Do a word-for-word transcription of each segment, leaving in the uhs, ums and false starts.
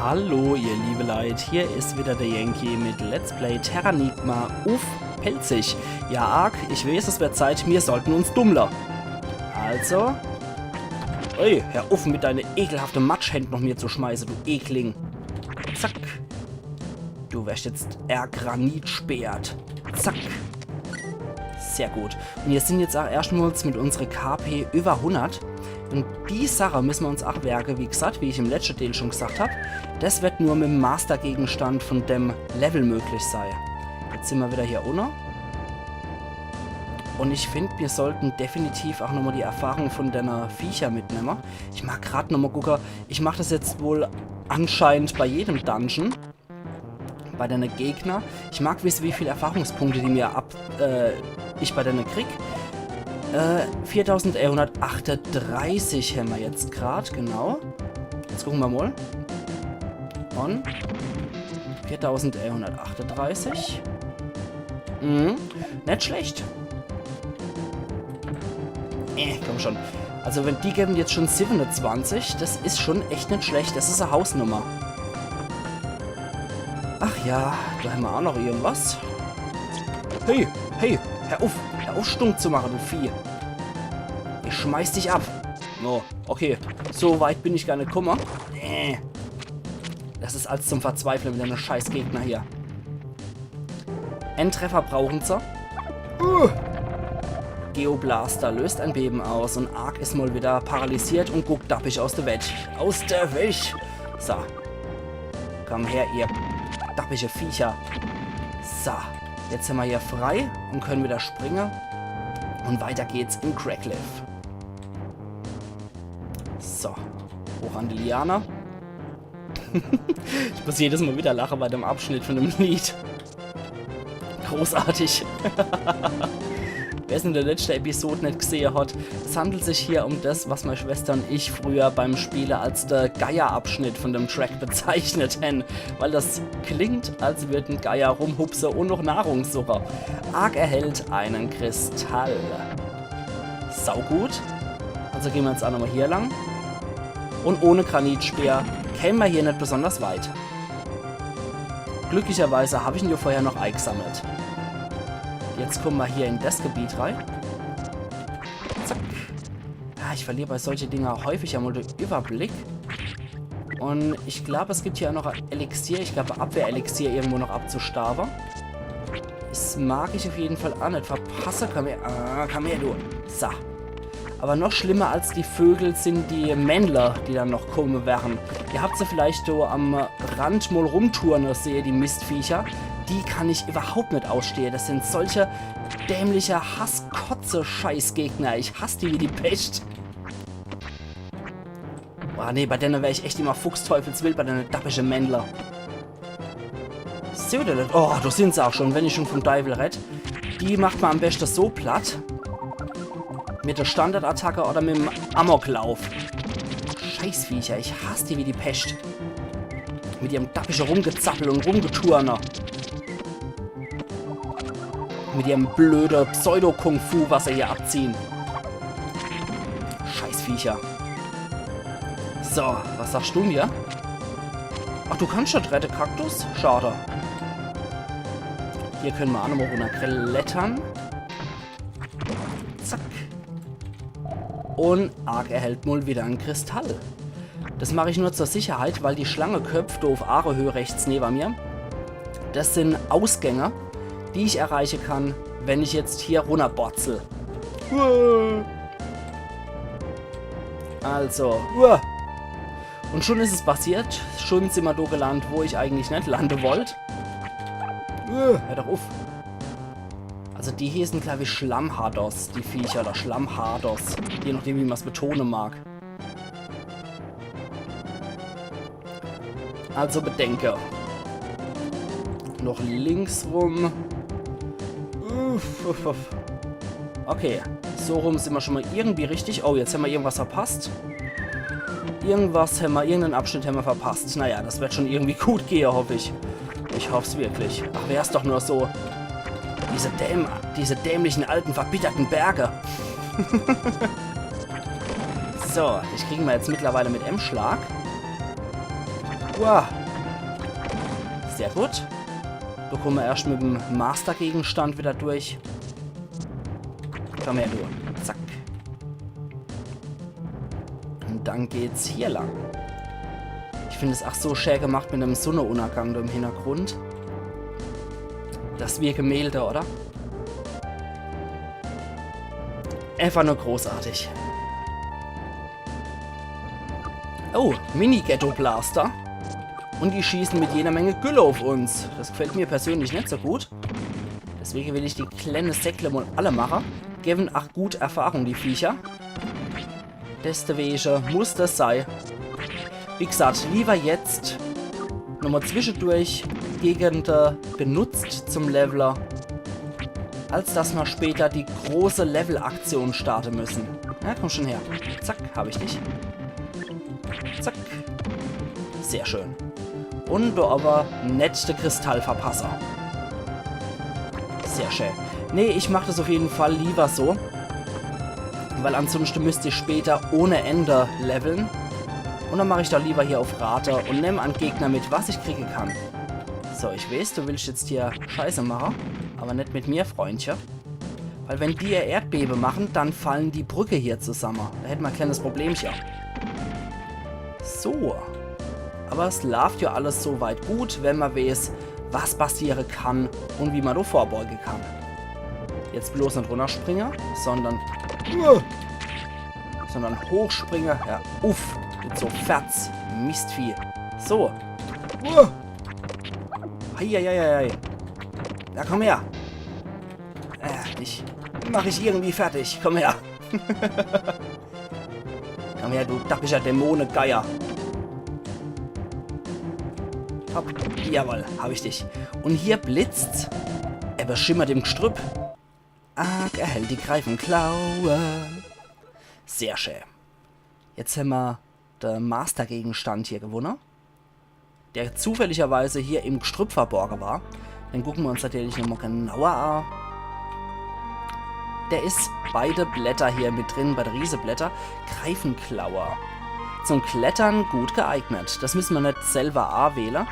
Hallo, ihr liebe Leit, hier is wieder der Yankee mit Let's Play Terranigma uff Pälzisch. Ja, Ark, ich weeß, es wird Zeit, mir sollten uns dummle. Also. Ey, hör uff, mit deine ekelhafte Matschhänd noch mir zu schmeiße, du Ekling. Zack. Du werst jetzt ergranitspeert. Zack. Sehr gut. Un mir sin jetzt ach erschtmols mit unsere K P über hundert. Un die Sache misse mer uns ach merke, wie gesagt, wie ich im letschte Deel schon gesagt hab, des wird nur mit'm Mastergegenstand von dem Level möglich sei. Jetzt sin mer wieder hier unne. Un ich find, mir sollten definitiv ach nochmol die Erfahrung von denne Viecher mitnemme. Ich mag grad nochmol gucke, ich mach des jetzt wohl anscheinend bei jedem Dungeon. Bei denne Gegner. Ich mag wisse, wie viel Erfahrungspunkte die mir ab, äh, ich bei denne krieg. Äh, viertausendeinhundertachtedreißig hämmer jetzt grad, genau. Jetzt gucke mer mol. Un viertausendeinhundertachtedreißig. Mhm. Net schlecht. Äh, komm schon. Also wenn die gewwe jetzt schon siebenundzwanzig, des is schon echt net schlecht. Des is e Hausnummer. Ach ja, do hämmer ach noch irgendwas. Hey, hey, hör uff, hör uff, stumm zu mache, du Vieh. Ich schmeiß dich ab. Oh, okay, so weit bin ich gar net kumme. Äh. Des is als zum Verzweifle mit denne scheiß Gegner hier. En Treffer brauchen se. Uh. Geoblaster löst ein Beben aus un Ark is mol wieder paralysiert un guckt dappisch aus de Welt. Aus de Welt! So. Komm her, ihr dappische Viecher. So. Jetzt hämmer hier frei un kenne wieder springe. Un weiter geht's in Craigcliff. So. Hoch an die Liane. Ich muss jedes Mol wieder lache bei dem Abschnitt von dem Lied. Großartig. Wer's in de letschte Episode net gesehe hat, es handelt sich hier um des, was mei Schwester un ich früher beim Spiele als de Geier-Abschnitt von dem Track bezeichnet hän, weil des klingt, als würden Geier rumhupse un noch Nahrung suche. Ark erhält einen Kristall. Saugut. Also gehn mer jetzt ach nochmol hier lang. Un ohne Granitspeer käme mer hier net besonders weit. Glücklicherweise hab ich en jo vorher noch eigesammelt. Jetzt kumme mer hier in des Gebiet rei. Zack. Ah, ich verlier bei solche Dinger häufig emol de Überblick. Un ich glaub, es gibt hier ach noch e Elixier. Ich glaub, e Abwehrelixier irgendwo noch abzustauwe. Des mag ich uff jeden Fall ach net verpasse. Komm her, ah, komm her, du. So. Aber noch schlimmer als die Vögel sin die Männler, die dann noch kumme werre. Ihr habt se vielleicht do am Rand mol rumturne sehe, die Mistviecher. Die kann ich überhaupt net ausstehe. Des sin solche dämliche Hasskotze-Scheißgegner. Ich hass die wie die Pescht. Boah, nee, bei denne wär ich echt immer fuchsteufelswild, bei denne dappische Männler. Seht ihr des? Oh, do sin se ach schon, wenn ich schon vom Deiwel red. Die macht mer am beschte so platt. Mit de Standardattacke oder mit'm Amoklauf. Scheißviecher, ich hass die wie die Pescht. Mit ihrem dappische Rumgezappel un Rumgeturne. Mit ihrem blöde Pseudo-Kung-Fu, was se hier abziehen. Scheißviecher. So, was sagst du mir? Ach, du kannst schon rette, Kaktus? Schade. Hier kenne mer ach nochmol runnerklettere. Zack. Un Ark erhält mol wieder en Kristall. Des mach ich nur zur Sicherheit, weil die Schlangeköpp do uff Aagehöh rechts newe mir, des sin Ausgänge, die ich erreiche kann, wenn ich jetzt hier runnerborzel. Uah. Also, uah. Un schon is es passiert. Schon sin mer do gelandet, wo ich eigentlich net lande wollt. Uah, hör doch uff. Also die hier sin, glaub ich, Schlammhados, die Viecher, oder Schlammhados. Je nachdem, wie mer's betone mag. Also bedenke. Noch links rum. Uff, uff, uff. Okay, so rum sin mer schon mol irgendwie richtig. Oh, jetzt hämmer irgendwas verpasst. Irgendwas hämmer, irgenden Abschnitt hämmer verpasst. Naja, des wird schon irgendwie gut gehe, hoff ich. Ich hoff's wirklich. Ach, wär's doch nur so. Diese däm-, diese dämlichen alten verbitterten Berge. So, ich krieg mer jetzt mittlerweile mit em Schlag. Uah. Sehr gut. Do kumme mer erscht mit dem Master-Gegenstand wieder durch. Komm her, du. Zack. Und dann geht's hier lang. Ich find es ach so schä gemacht mit dem Sunneunnergang do im Hintergrund. Das wie e Gemälde, oder? Einfach nur großartig. Oh, Mini-Ghetto-Blaster. Und die schießen mit jeder Menge Gülle auf uns. Das gefällt mir persönlich net so gut. Deswege will ich die kleine Säckle mal alle mache. Gewen ach gut Erfahrung, die Viecher. Deswege muss das sei. Wie gesagt, lieber jetzt nochmal zwischendurch Gegende benutzt zum Leveler, als dass mer später die große Levelaktion starte müssen. Ja, komm schon her. Zack, hab ich dich. Zack. Sehr schön. Und do aber net de Kristall verpasse. Sehr schön. Nee, ich mach das auf jeden Fall lieber so. Weil ansonsten müsst ich später ohne Ende leveln. Und dann mach ich doch lieber hier auf Rate und nemm an Gegner mit, was ich kriege kann. So, ich weiß, du willst jetzt hier Scheiße mache, aber net mit mir, Freundche. Weil wenn die ihr Erdbebe machen, dann fallen die Brücke hier zusammen. Da hätten wir ein kleines Problemchen. So. Aber es läuft ja alles so weit gut, wenn man weiß, was passieren kann und wie man da vorbeugen kann. Jetzt bloß nicht runterspringen, sondern, sondern hochspringen. Ja, uff, mit so Ferz. Mistvieh. So. Eieieiei. Ja, komm her. Äh, dich mach ich irgendwie fertig. Komm her. Komm her, du dappischer Dämonegeier. Hopp. Jawohl, hab ich dich. Und hier blitzt's. Er beschimmert im Gestrüpp. Ark erhält die Greifenklaue. Sehr schön. Jetzt hämmer de Mastergegenstand hier gewonne, der zufälligerweise hier im Gestrüpp verborge war. Den gucken wir uns natürlich nochmal genauer an. Der is bei de Blätter hier mit drin, bei de Rieseblätter. Greifenklaue. Zum Klettern gut geeignet. Das müssen wir net selber awähle.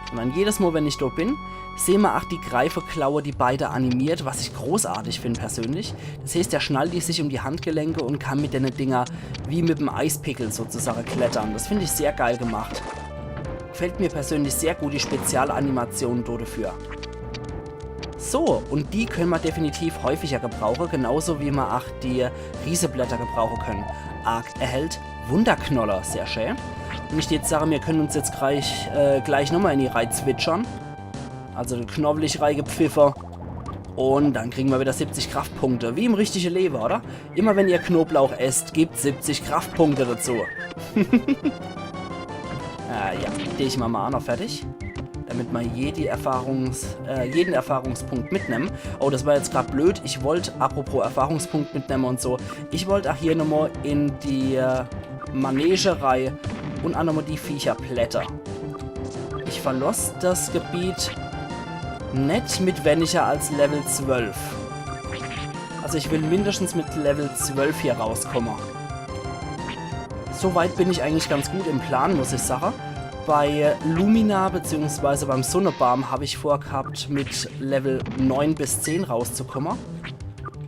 Sondern jedes Mal, wenn ich dort bin, sehen wir auch die Greifeklaue, die beide animiert, was ich großartig finde persönlich. Das heißt, der schnallt die sich um die Handgelenke und kann mit den Dinger wie mit dem Eispickel sozusagen klettern. Das finde ich sehr geil gemacht. Gefällt mir persönlich sehr gut, die Spezialanimation do dafür. So, und die können wir definitiv häufiger gebrauchen, genauso wie wir auch die Rieseblätter gebrauchen können. Ark erhält Wunderknoller, sehr schön. Und ich jetzt sage, wir können uns jetzt gleich, äh, gleich nochmal in die Rei zwitschern. Also knowwelig reigepfiffe. Und dann kriegen wir wieder siebzig Kraftpunkte. Wie im richtigen Leben, oder? Immer wenn ihr Knoblauch esst, gibt siebzig Kraftpunkte dazu. Ah ja, die ich mal, mal noch fertig. Damit wir jede Erfahrungs-, äh, jeden Erfahrungspunkt mitnehmen. Oh, das war jetzt grad blöd. Ich wollt, apropos Erfahrungspunkt mitnehmen und so, ich wollt auch hier nochmal in die, äh, Manege rei und auch nochmal die Viecher plätte. Ich verloss das Gebiet net mit weniger als Level zwölf. Also ich will mindestens mit Level zwölf hier rauskomme. Soweit bin ich eigentlich ganz gut im Plan, muss ich sagen. Bei Lumina beziehungsweise beim Sunnebaam hab ich vorgehabt, mit Level neun bis zehn rauszukommen.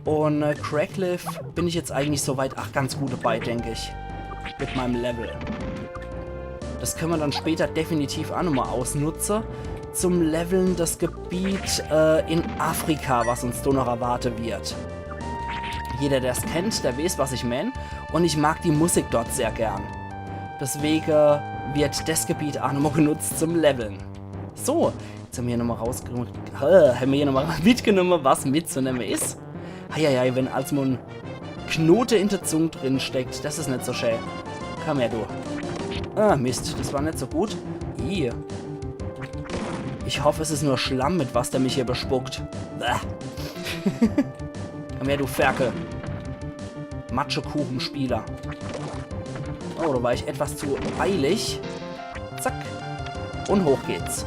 Und, äh, Craigcliff bin ich jetzt eigentlich soweit ach ganz gut dabei, denk ich. Mit meinem Level. Das können wir dann später definitiv auch nochmal ausnutzen. Zum Leveln das Gebiet, äh, in Afrika, was uns da noch erwarten wird. Jeder, der's kennt, der weiß, was ich mein. Und ich mag die Musik dort sehr gern. Deswegen wird das Gebiet auch nochmal genutzt zum Leveln. So, jetzt haben wir hier nochmal rausge-, äh, haben wir hier nochmal mitgenommen, was mitzunehmen ist. Eieiei, wenn als mal ein Knote in der Zunge drin steckt, das ist nicht so schön. Komm her, du. Ah, Mist, das war nicht so gut. Ih. Ich hoffe, es ist nur Schlamm, mit was der mich hier bespuckt. Bäh. Komm her, du Ferkel. Matschekuchenspieler. Oh, da war ich etwas zu eilig. Zack. Und hoch geht's.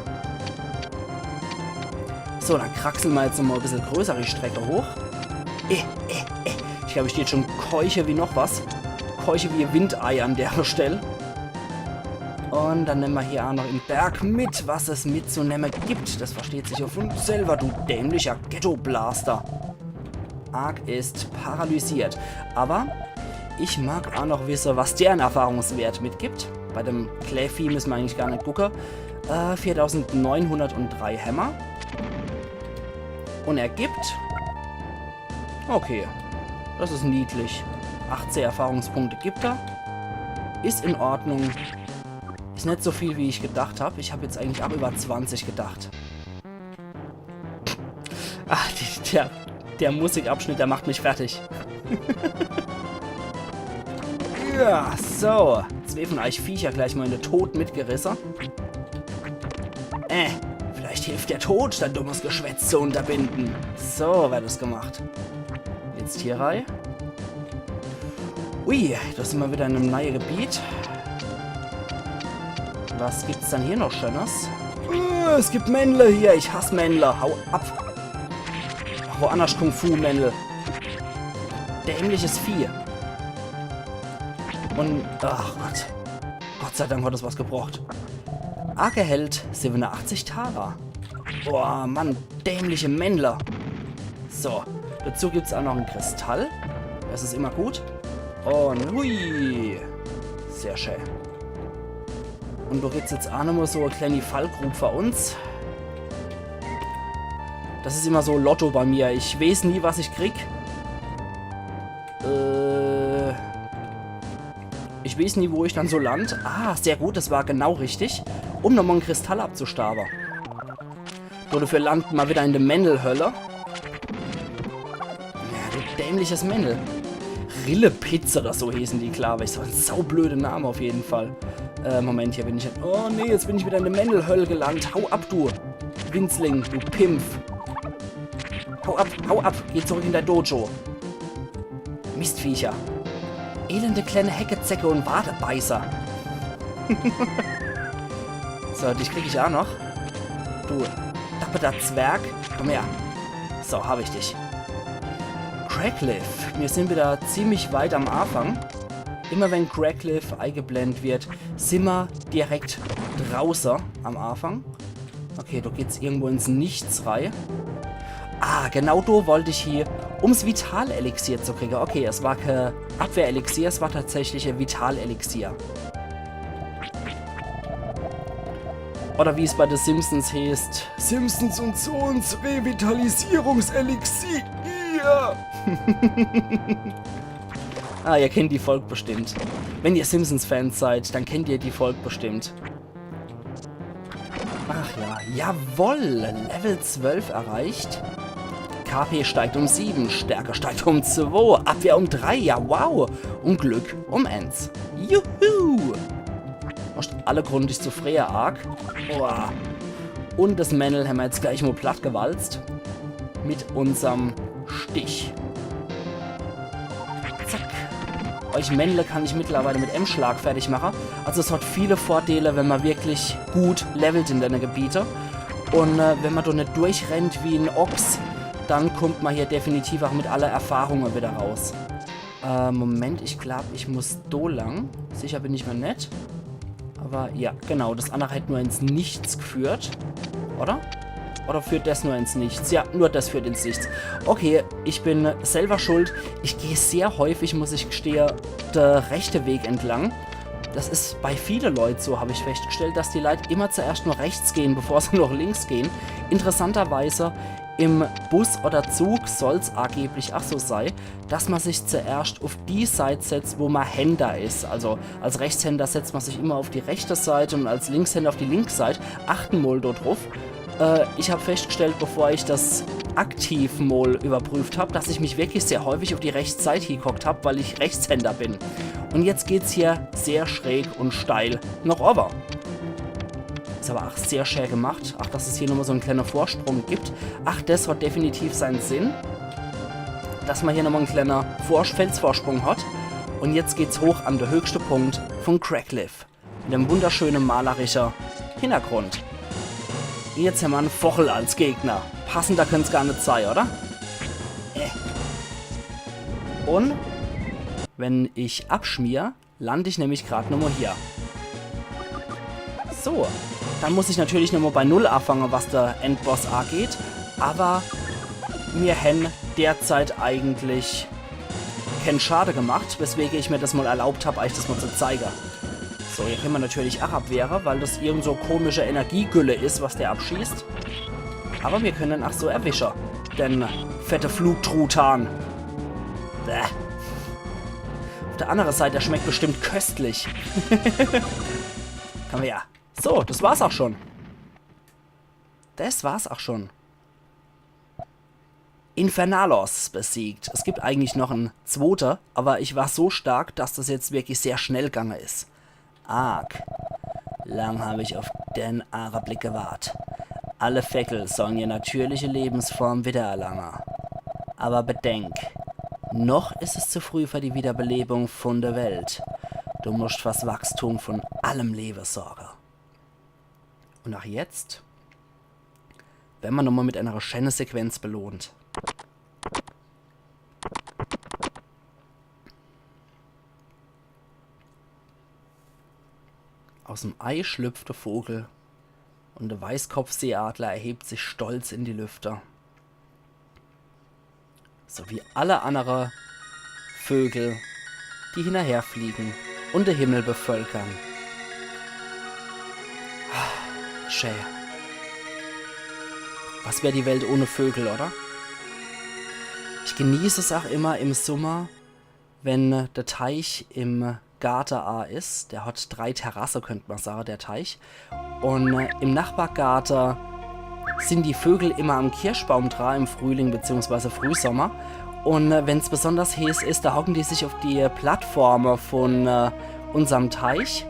So, dann kraxeln wir jetzt nochmal ein bisschen größere Strecke hoch. Eh, eh, eh. Ich glaube, ich stehe schon keuche wie noch was. Keuche wie Windei an der Stelle. Und dann nemme mer hier aa noch im Berg mit, was es mitzunemme gibt. Das versteht sich jo vun selwer, du dämlicher Ghetto-Blaster. Ark is paralysiert. Awwer ich mag aa noch wisse, was der an Erfahrungswert mitgibt. Bei dem Klävieh misse mer eigentlich gar net gucke. Äh, viertausendneunhundertdrei hämmer. Und er gibt... Okay. Das is niedlich. Achtzeh Erfahrungspunkte gibt er. Is in Ordnung. Is net so viel, wie ich gedacht hab. Ich hab jetzt eigentlich aa über zwanzig gedacht. Ah, die, der, der Musikabschnitt, der macht mich fertig. Ja, so. Zwee vun eich Viecher gleich mol in de Tod mitgerisse. Äh, vielleicht hilft der Tod, dein dummes Geschwätz zu unterbinden. So werd das gemacht. Jetzt hier rei. Ui, do sin mer wieder in em neie Gebiet. Was gibt's dann hier noch Schönes? Äh, es gibt Männle hier. Ich hass Männle. Hau ab. Ach, woanders Kung-Fu-Männle. Dämliches Vieh. Und, ach Gott. Gott sei Dank hat das was gebracht. Ark erhält siebenundachtzig Taler. Boah, Mann, dämliche Männle. So, dazu gibt's aa noch en Kristall. Das is immer gut. Und hui. Sehr schön. Und do gibt's jetzt aa nochmol so e kleeni Fallgrub für uns. Das is immer so Lotto bei mir. Ich weeß nie, was ich krieg. Äh, ich weeß nie, wo ich dann so land. Ah, sehr gut, das war genau richtig. Um nochmol en Kristall abzustauwe. So, dafür lande mer wieder in de Männlehölle. Ja, du dämliches Männle. Rillepitz oder so hießen die, glaab ich. So en saublöde Name auf jeden Fall. Äh, Moment, hier bin ich... Oh nee, jetzt bin ich wieder in de Männlehölle gelandet. Hau ab, du Winzling, du Pimpf. Hau ab, hau ab. Geh zurück in dein Dojo. Mistviecher. Elende kleine Heckzecke und Wadebeißer. So, dich krieg ich aa noch. Du dapperter Zwerg. Komm her. So, hab ich dich. Craigcliff. Mir sin wieder ziemlich weit am Aafang. Immer wenn Craigcliff eigeblendet wird, sin mer direkt drauße am Aafang. Okay, do geht's irgendwo ins Nichts rei. Ah, genau do wollt ich hie, um's Vitalelixier zu kriege. Okay, es war kee Abwehrelixier, es war tatsächlich e Vitalelixier. Oder wie's bei The Simpsons heeßt, Simpsons und Sons Revitalisierungselixier. Ah, ihr kennt die Folg bestimmt. Wenn ihr Simpsons-Fans seid, dann kennt ihr die Folg bestimmt. Ach ja, jawoll, Level zwölf erreicht. K P steigt um sieben, Stärke steigt um zwei, Abwehr um drei, ja wow. Und Glück um eins. Juhu! Hoscht alle Grund, dich zu freie, Ark. Boah. Und das Männel hämmer jetzt gleich mol platt gewalzt. Mit unserm Stich. Zack. Euch Männle kann ich mittlerweile mit em Schlag fertig mache. Also es hat viele Vorteile, wenn ma wirklich gut levelt in denne Gebiete. Und äh, wenn ma do net durchrennt wie en Ochs, dann kommt ma hier definitiv auch mit alle Erfahrunge wieder raus. Äh, Moment, ich glaub, ich muss do lang. Sicher bin ich mir net. Aber ja, genau, das andere hätt nur ins Nichts geführt. Oder? Oder führt das nur ins Nichts? Ja, nur das führt ins Nichts. Okay, ich bin selber schuld. Ich geh sehr häufig, muss ich gestehe, der rechte Weg entlang. Das is bei viele Leut so, hab ich festgestellt, dass die Leit immer zuerscht nur rechts gehen, bevor sie noch links gehen. Interessanterweise im Bus oder Zug soll's angeblich ach so sei, dass ma sich zuerscht uff die Seit setzt, wo ma Händer is. Also als Rechtshänder setzt ma sich immer uff die rechte Seit und als Linkshänder uff die linke Seit. Achten mol do druff. Äh, ich hab festgestellt, bevor ich das aktiv mol überprüft hab, dass ich mich wirklich sehr häufig uff die rechte Seit hiehockt hab, weil ich Rechtshänder bin. Und jetzt geht's hier sehr schräg und steil noch owwe. Is aber ach sehr schä gemacht. Ach, dass es hier nochmal so en kleiner Vorsprung gibt. Ach, das hat definitiv seinen Sinn. Dass ma hier nochmal en kleiner Vors-, Felsvorsprung hat. Und jetzt geht's hoch an de höchste Punkt von Craigcliff. Mit dem wunderschönen malerischen Hintergrund. Jetzt hämmer en Vochel als Gegner. Passender könnt's gar net sei, oder? Äh. Und wenn ich abschmier, land ich nämlich grad nochmal hier. So, dann muss ich natürlich nochmal bei Null anfangen, was der Endboss angeht. Aber mir hän derzeit eigentlich kein Schade gemacht, weswegen ich mir das mal erlaubt hab, euch das mal zu zeigen. So, hier können wir natürlich auch abwehren, weil das irgend so komische Energiegülle ist, was der abschießt. Aber wir können ihn auch so erwischen, den fette Flugtruthahn. Bäh. Auf der anderen Seite, der schmeckt bestimmt köstlich. Komm her. So, das war's auch schon. Das war's auch schon. Infernalos besiegt. Es gibt eigentlich noch en zwote, aber ich war so stark, dass das jetzt wirklich sehr schnell gange is. Arg. Lang hab ich auf den Aacheblick gewart. Alle Vegel sollen ihr natürliche Lebensform wiedererlange. Aber bedenk, noch is es zu früh für die Wiederbelebung von der Welt. Du musst fürs Wachstum von allem Lewe sorge. Und auch jetzt werden wir nochmal mit einer schönen Sequenz belohnt. Aus dem Ei schlüpft der Vogel und der Weißkopfseeadler erhebt sich stolz in die Lüfte. So wie alle andere Vögel, die hinterherfliegen und den Himmel bevölkern. Schä. Was wär die Welt ohne Vögel, oder? Ich genieß es auch immer im Sommer, wenn der Teich im Garte a is. Der hat drei Terrasse, könnt man sagen, der Teich. Und äh, im Nachbargarte sind die Vögel immer am Kirschbaum dran im Frühling beziehungsweise Frühsommer. Und äh, wenn's besonders heiß is, da hocken die sich auf die Plattforme von äh, unserem Teich.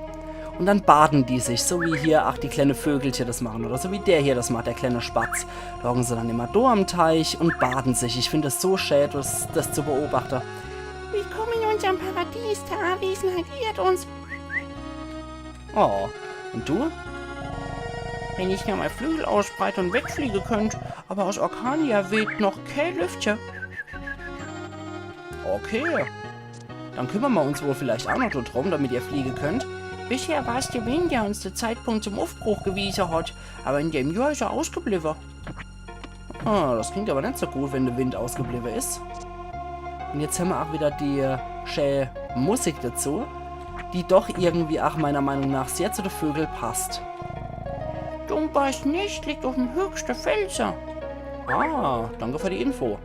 Und dann baden die sich, so wie hier auch die kleine Vögelche das machen oder so wie der hier das macht, der kleine Spatz. Da hocken sie dann immer da am Teich und baden sich. Ich finde es so schön, das, das zu beobachten. Willkommen in unserem Paradies. Der Anwesenheit ehrt uns. Oh, und du? Wenn ich nur mei Flügel ausbreite und wegfliege könnt, aber aus Arcania weht noch kä Lüftche. Okay. Dann kümmern wir uns wohl vielleicht auch noch drum, damit ihr fliegen könnt. Bisher war's der Wind, der uns den Zeitpunkt zum Aufbruch gewiesen hat, aber in dem Jahr is er ausgeblieben. Ah, das klingt aber nicht so gut, wenn der Wind ausgeblieben is. Und jetzt haben wir auch wieder die äh, schöne Musik dazu, die doch irgendwie auch meiner Meinung nach sehr zu den Vögeln passt. Dumpas Nest liegt auf dem höchsten Felsen. Ah, danke für die Info.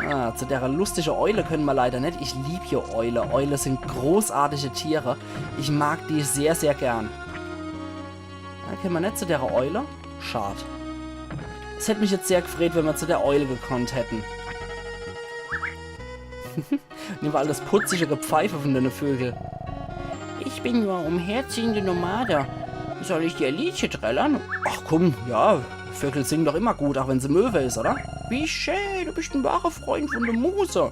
Ah, zu der lustige Eule können wir leider nicht. Ich lieb ja Eule. Eule sind großartige Tiere. Ich mag die sehr, sehr gern. Da können wir nicht zu der Eule. Schad. Es hätte mich jetzt sehr gefreut, wenn wir zu der Eule gekonnt hätten. Nehmen wir alles putzige Gepfeife von den Vögel. Ich bin nur umherziehende Nomade. Soll ich dir ein Liedche trällern? Ach komm, ja, Vögel singen doch immer gut, auch wenn sie Möwe is, oder? Wie schön, du bist ein wahrer Freund von der Muse.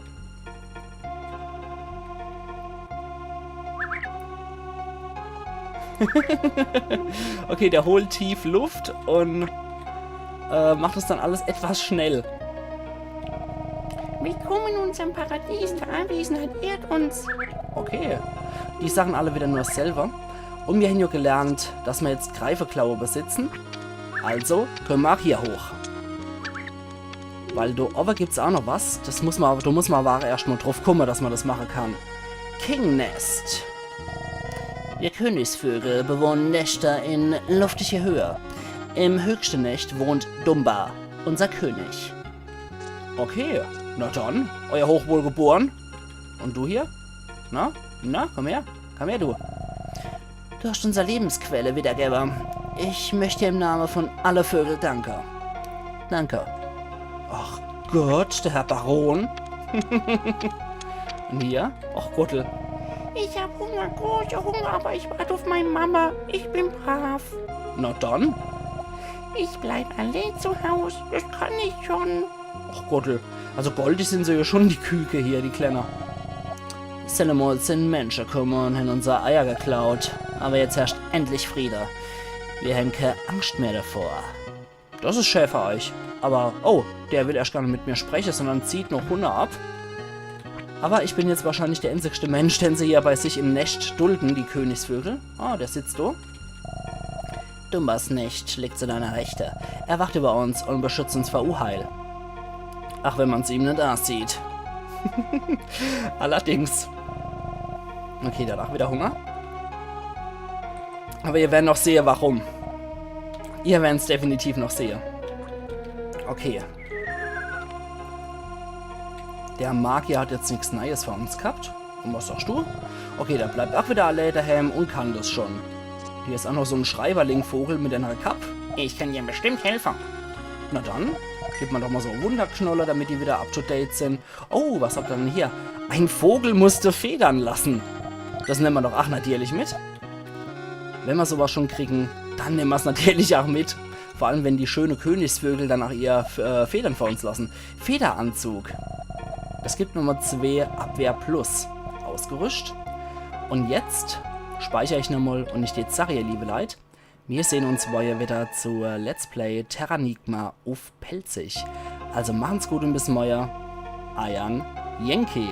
Okay, der holt tief Luft und äh, macht das dann alles etwas schnell. Willkommen in unserem Paradies. Der Anwesenheit ehrt uns. Okay. Die sagen alle wieder nur dasselbe. Und wir haben ja gelernt, dass wir jetzt Greifeklaue besitzen. Also können wir auch hier hoch. Weil da oben gibt's auch noch was. Das muss man, da muss man aber auch erst mal drauf kommen, dass man das machen kann. King Nest. Wir Königsvögel bewohnen Nester in luftiger Höhe. Im höchsten Nest wohnt Dumba, unser König. Okay, na dann, euer Hochwohlgeboren. Und du hier? Na? Na, komm her. Komm her, du. Du hast unser Lebensquelle wiedergebe. Ich möchte im Namen von alle Vögel danke. Danke. Ach Gott, der Herr Baron. Und hier? Ach Gottel. Ich hab Hunger, großer Hunger, aber ich warte auf meine Mama. Ich bin brav. Na dann. Ich bleib allein zu Haus. Das kann ich schon. Ach Gottel. Also goldig sind sie ja schon, die Küke hier, die Kleine. Sinn emol zu den Menschen gekommen und haben unser Eier geklaut. Aber jetzt herrscht endlich Friede. Wir haben keine Angst mehr davor. Das ist schön für euch. Aber, oh, der will erst gar nicht mit mir sprechen, sondern zieht noch Hunde ab. Aber ich bin jetzt wahrscheinlich der einzigste Mensch, den sie hier bei sich im Nest dulden, die Königsvögel. Ah, der sitzt da. Dummersnicht liegt zu deiner Rechte. Er wacht über uns und beschützt uns vor Uheil. Ach, wenn man's ihm net ansieht. Allerdings. Okay, danach wieder Hunger. Aber ihr werren noch sehe, warum. Ihr werren's definitiv noch sehe. Okay. Der Magier hat jetzt nix Neies für uns gehabt. Und was sagst du? Okay, der bleibt ach wieder allee daheim und kann das schon. Hier is ach noch so en Schreiberling-Vogel mit ener Kapp. Ich kann dir bestimmt helfen. Na dann, gib mer doch mal so Wunderknolle, damit die wieder up to date sind. Oh, was habt ihr denn hier? Ein Vogel musste federn lassen. Das nemme mer doch ach natürlich mit. Wenn mer sowas schon kriegen, dann nemme mer's natürlich ach mit. Vor allem, wenn die schöne Königsvögel dann ach ihr äh, Federn für uns lassen. Federanzug. Das gibt nochmal zwei Abwehr plus. Ausgerüscht. Und jetzt speicher ich nochmal und ich dät sage, ihr liebe Leit, mir sehen uns morje wieder zu Let's Play Terranigma uff Pälzisch. Also machen's gut und bis morje. Eier Yankee.